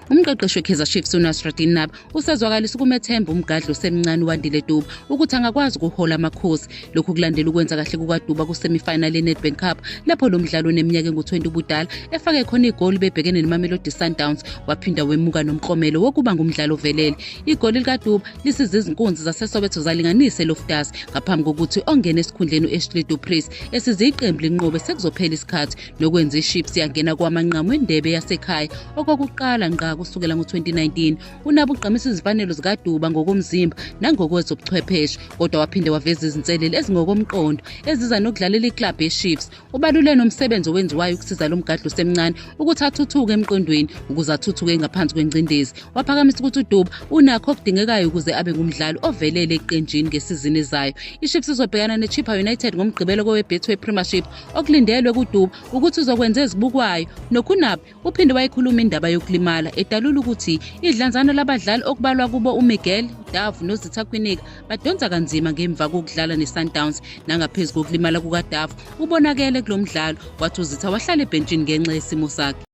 Umqeqeshi weKaizer Chiefs uNasreddine Nabi usezwakalisa ukumethemba umgadli osemncane uWandile Duba ukuthi angakwazi ukuhola amakhosi. Lokhu kulandela ukwenza kahle kukaDuba ku-semi-final yeNedbank Cup lapho lo mdlali oneminyaka engu-20 ubudala efake khona igoli bebhekene neMamelodi Sundowns waphinda wemuka nomklomelo wokuba ngumdlali ovelele. Igoli likaDuba lisize izinkunzi zaseSoweto zalinganise Loftus ngaphambi kokuthi ongene esikhundleni u-Ashley Du Preez esize iqembu linqobe sekuzophela isikhathi nokwenza iChiefs yangena kwamanqamu endebe yasekhaya okokuqala ngqa kusukela ngo-2019. UNabi ugqamisa izimfanelo zikaDuba ngokomzimba nangokwezobuchwepheshe kodwa waphinde waveza izinselelo ezingokomqondo eziza nokudlalela iklabhu yeChiefs. Ubalule nomsebenzi owenziwayo ukusiza lo mgadli osemncane ukuthi athuthuke emqondweni ukuze athuthuke ngaphansi kwengcindezi. Waphakamisa ukuthi uDuba unakho okudingekayo ukuze abe ngumdlali ovelele eqenjini ngesizini ezayo. IChiefs izobhekana neChippa United ngoMgqibelo koweBetway Premiership okulindelwe kuDuba ukuthi uzokwenza ezibukwayo. NoKunabi uphinde wayikhuluma indaba yokulimala edalula ukuthi idlanzana labadlali okubalwa kubo uMiguel, Davu noZitha Kwinika badonsa kanzima ngemva kokudlala neSundowns. Nangaphezu kokulimala kukaDavu ubonakele kulo mdlalo wathi uZitha wahlala ebhentshini ngenxa yesimo sakhe.